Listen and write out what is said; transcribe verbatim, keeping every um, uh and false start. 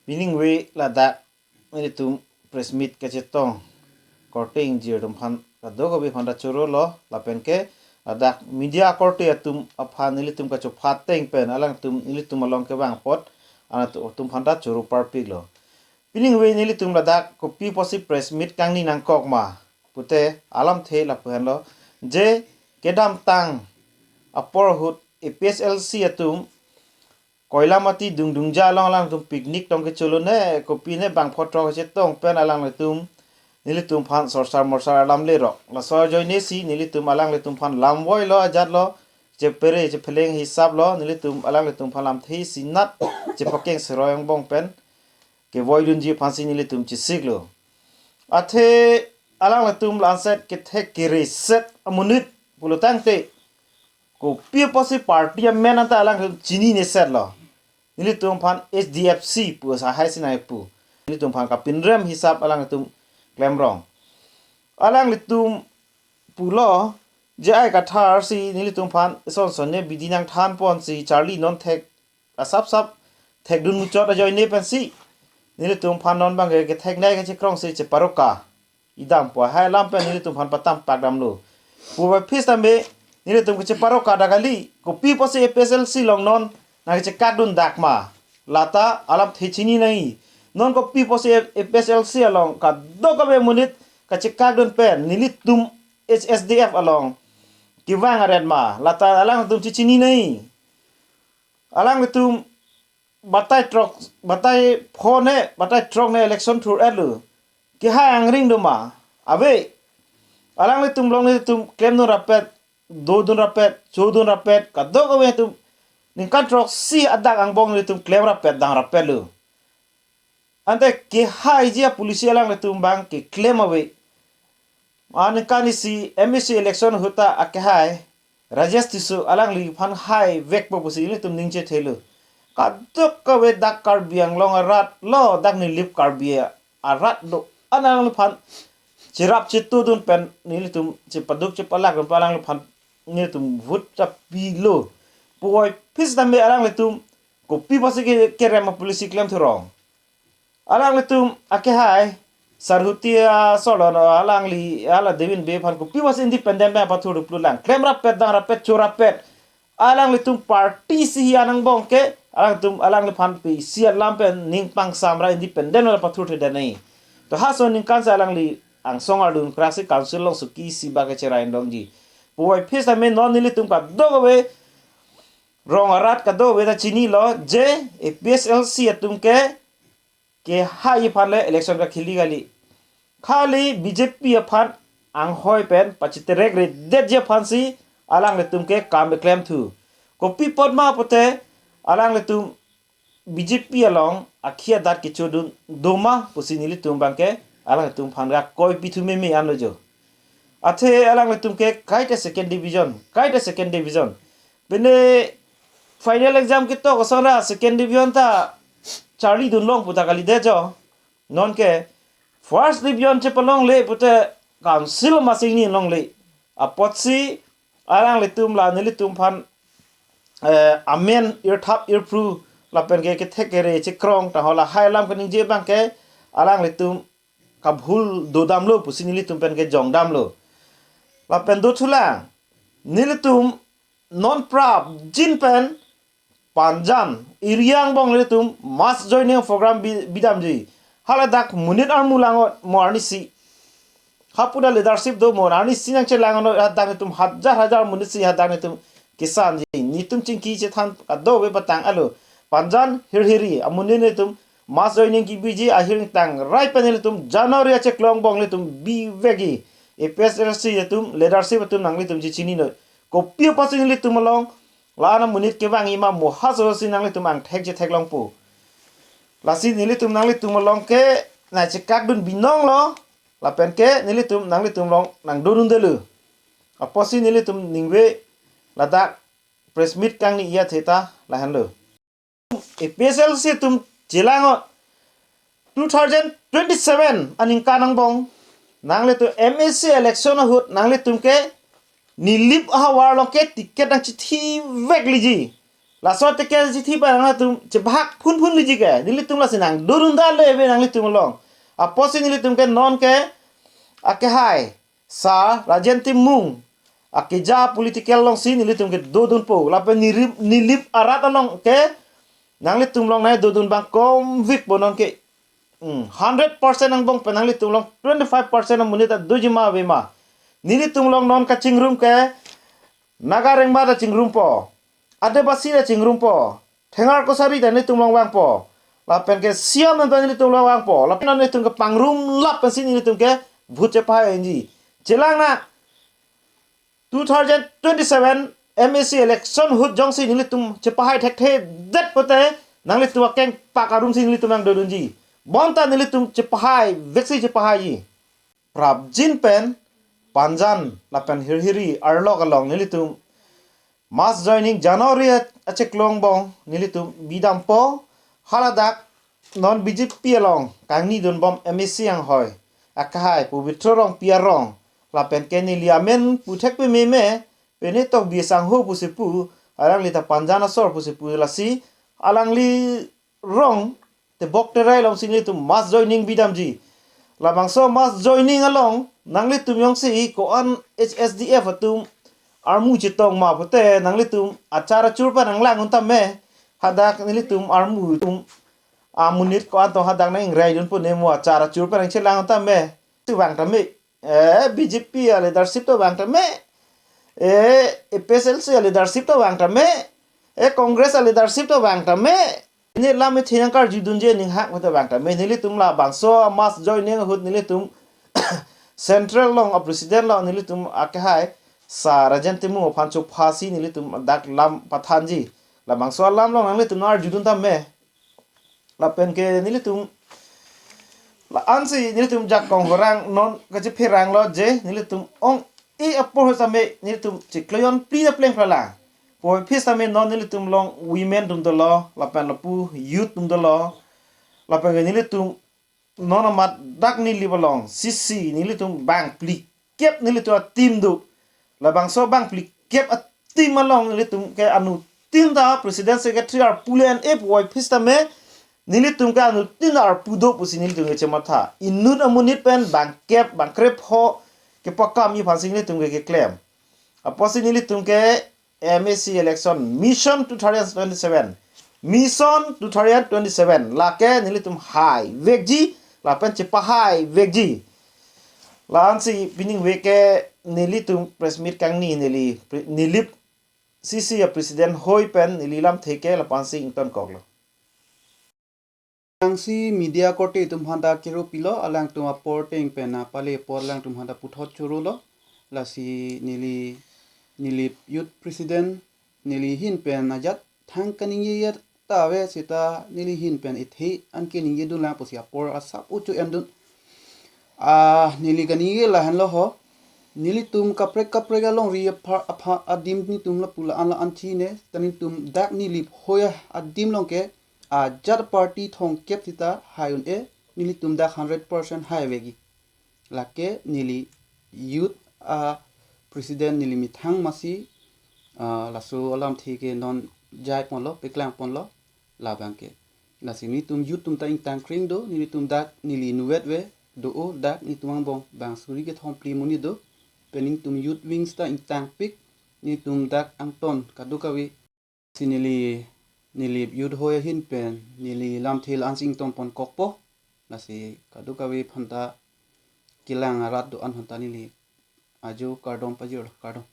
Pining ve ladak nelitum press meet kachetong korte ingjir atum aphan kadokave aphan ta choro lo, lapen ke ladak media korte atum aphan nelitum kachopha ateng pen alangtum nelitum along kevang apot alanglitum aphan ta choro parpik lo. Pining ve nelitum ladak kopi apotsi press meet kangni nangkok ma pute alamthe lapu henlo, je kedamtang apor ahut A P H L C atum Koilamati Dungdungja along alangtum picnic tong kecholo ne kopi ne bang photrok chetong pen alanglitum nelitum aphan sorsar morsar alam lerok. Laso ajoine si nelitum alanglitum aphan lamvoi lo ajat lo, chepere chepheleng hisap lo, nelitum alanglitum aphan lamthe sinat chepakeng seroi angbong pen kevoidunji aphansi nelitum chesik lo. Athe alanglitum lanset kethek kereset amonit pulo tangte kopi apotsi party amen anta alanglitum chinineset lo. Nelitum aphan H D F C pu asahai si nangpu. Nelitum aphan kapinrem hisap alanglitum klemrong. Alanglitum pulo, J I Kathar si nelitum aphan son son ne bidi nangthan ponsi charli non thek asap sap thekdun muchot ajoine pensi nelitum aphan non bang ke kethek nai kachekrongsi cheparoka idam pu ahai alam pen nelitum aphan patam pakdamlo. Puvoiphit tame nelitum kacheparoka dak kali, kopi apotsi A P H L C along non nangkachekakdun dak ma, lata alamthe chini nangji. Non kopi apotsi A P H L C along kadokave amonit kachekakdun pen nelitum H S D F along kevang aret ma, lata alanglitum chechini nangji. Alanglitum batai throk, batai pho ne, batai throk ne election thur-etlo. Kehai angring do ma? Ave. Alanglitum along nelitum klemdun rapet, dodun rapet, chodun rapet, kadokave atum ningkan throksi adak angbong nelitum klem rapet, dang rapetlo. Ante kehaiji apolicy alanglitum bang keklem ave. Aningkan isi M A C election ahut ta akehai Rajesh Tisso alangliphan haivekpo pusi ilitum ningje thelo. Kadokave dak Karbi Anglong arat lo, dak Nilip Karbi arat do-an alangliphan cherap chetudun pen nelitum chepaduk chepalakdun pen alangliphan nelitum vote chepilo. Puvoiphit tame alanglitum kopi apotsi ke kerem apolicy klem thurong. Alanglitum akehai Sarhuti asolon alangli hala Devin Bey aphan kopi apotsi independent pen pathur duplu lang. Klem rapet, dang rapet, cho rapet. Alanglitum party isi angbong ke alangtum alangliphan pi isi alam pen ning pangsam ra independent pen pathur thedan nangji. To halaso aningkan si alangli angsong ardun krasi council along suki isi bak cherai dongji. Puvoiphit tame non nelitum kadokave rong arat kadokave ta chinilo je A P H L C atum ke kehai aphan le election kakheli kali. Khali B J P aphan anghoi pen pachiterek redetji aphansi alanglitum ke kam keklem thu. Kopi apot ma pute alanglitum B J P along akhi adat kechodun do ma pusi nelitum bang ke alanglitum aphan ra koi pithu meme anlo jo. Athe alanglitum ke kaita second division, kaita second division. Pine final exam ketok ason ra second division ta charli dun long pu ta kalidet jo. Non ke first division chepalongle pute council masing ni longle. Apotsi alanglitum la nelitum aphan, eh, amen irthap irphru lapen ke kethek kere chekrong ta hala hai alam kaningje bang ke alanglitum kabhul dodamlo pusi nelitum pen ke jongdamlo. Lapen do thulang, nelitum non prapjin pen Panjan area angbong nelitum mass joining program bi-, bidamji. Hala dak monit armu lang-ot mo arnisi. Hapu ta leadership do mo arnisi nangchelang-ot, hadak nelitum hajar hajar monit si hadak nelitum kesanji. Nelitum chingki chethan kadokave patang alo. Panjan hirhiri amonit nelitum mass joining kebiji, ahirtang rai pen nelitum January acheklong angbong nelitum bivekji. A P H L C atum leadership atum nanglitum chechinilo. Kopi apotsi nelitum along la-an amonit kevangji ma mo halaso si nanglitum angthek chetheklongpo. Lasi nelitum nanglitum along ke nangchekakdun binong lo, lapen ke nelitum nanglitum along nangdodundelo. Apotsi nelitum ningve ladak press meet kangni-i athe ta lahenlo. A P H L C atum chelang-ot, two thousand twenty-seven aningkan angbong nanglitum M A C election ahut nanglitum ke Nilip ahavar along ke ticket nangchethivek liji. Laso teke jithi ba nangtum chebahak phunphun liji ke. Nelitum lasi nangdodun dalo ebe nanglitum along. Apotsi nelitum ke non ke akehai Sir Rajen Timung akeja political alongsi nelitum kedodunpo. Lapen Nilip, Nilip arat along ke nanglitum along nangdodun abang komvikpo non ke. Hmm, hundred percent angbong pen nanglitum along twenty-five percent amonit ta doji ma ave ma. Nelitum along non kachingrum ke Naga Rengma ta chingrumpo. Adivasi ta chingrumpo. Thengar Kosari ta nelitum along vangpo. Lapen ke C M ta nelitum along vangpo. Lapen nelitum ke pangrum lap pensi nelitum ke vote chepahai-ji. Chelang nang two thousand twenty-seven M A C election ahut jongsi nelitum chepahai thekthe det pote nanglitum akengpak arumsi nelitum nangdodunji. Bonta nelitum chepahaivekji, chepahaiji. Prapjin pen Panjan lapen Hirhiri arlok along nelitum mass joining January achiklo angbong nelitum bidampo. Haladak non B J P along kangnidunbom M A C anghoi akehai Pobitro Rongpi arong lapen ke neli amen puthek pememe Pene Tokbi asangho pusi pu, alangli ta Panjan asor pusi pu lasi, alangli rong tebok terai alongsi nelitum mass joining bidamji. Labangso mass joining along nanglitum jongsi ko-an H S D F atum armu chetong ma pote nanglitum achar achur pen nanglang untame. Hadak nelitum armu atum amonit ko-an tong hadak nang-ingraidunpo ne mo, achar achur pen nangchelang untame. Tuvang tame. Eh, B J P a leadership ta vang tame. Eh, A P H L C a leadership ta vang tame. Eh, Congress a leadership ta vang tame. Ne lam e thinang karjudunji aning hak ta vang tame. Nelitum labangso mass joining ahut nelitum Central along a president along nelitum akehai Sir Rajen Timung aphan chophasi nelitum dak lam pathanji. Labangso alam along nanglitum arjudun tame. Lapen ke nelitum la-ansi nelitum jakong horang non kachepheranglo je nelitum ong-e apor same nelitum chiklo jon phli ta pleng phrala. Puvoiphit same non nelitum along women atum dolo, lapen lapu youth atum dolo. Lapen ke nelitum non amat dak Nilip along C C nelitum bang phlikep nelitum a-team do. Labangso bang phlikep a-team along nelitum ke anuttin ta president secretary arpu le an-e puvoiphit tame nelitum ke anuttin arpu do pusi nelitum ke chematha. Inut amonit pen bangkep bangkrepho kepakamji aphansi nelitum ke keklem. Apotsi nelitum ke M A C election Mission two thousand twenty-seven. Mission two thousand twenty-seven. Lake nelitum haivekji, lapen chepahaivekji. La-ansi pining veke nelitum press meet kangni neli pre-, Nilip C C a president hoi pen neli lamthe ke lapu-ansi ingtonkoklo. Alangsi media korte atum aphanta kero pilo, alangtum apor ateng pen apale apor alangtum aphanta puthot chorolo. Lasi neli, Nilip youth president, neli ahin pen ajat thang kaningje ya ta ave seta neli ahin pen ethe an kaningjedun lang pusi apor asap uchu endun. Ah, neli kaningje lahenlo ho. Nelitum kaprek kaprek alongri apha, apha adim nelitum lapu la-an la-an thi ne. Ta nelitum dak Nilip hoi adim along ke ajat party thomkep seta hai un-e, nelitum dak hundred percent haivekji. Lake neli youth a president neli methang masi, ah, laso alamthe ke non jaiponlo, peklangponlo, labang ke. Lasi nelitum youth atum ta ingtang kring do, nelitum dak neli inutvet ave, do-o dak nelitum angbong bang suri kethom phli amonit do, pen nelitum youth wings ta ingtangpik, nelitum dak angton kadokave. Si neli, neli youth hoi ahin pen, neli lamthe la-ansi ingtonponkokpo. Lasi kadokave aphanta kelang arat do-an aphanta neli ajo kardom pajirlo, kardom.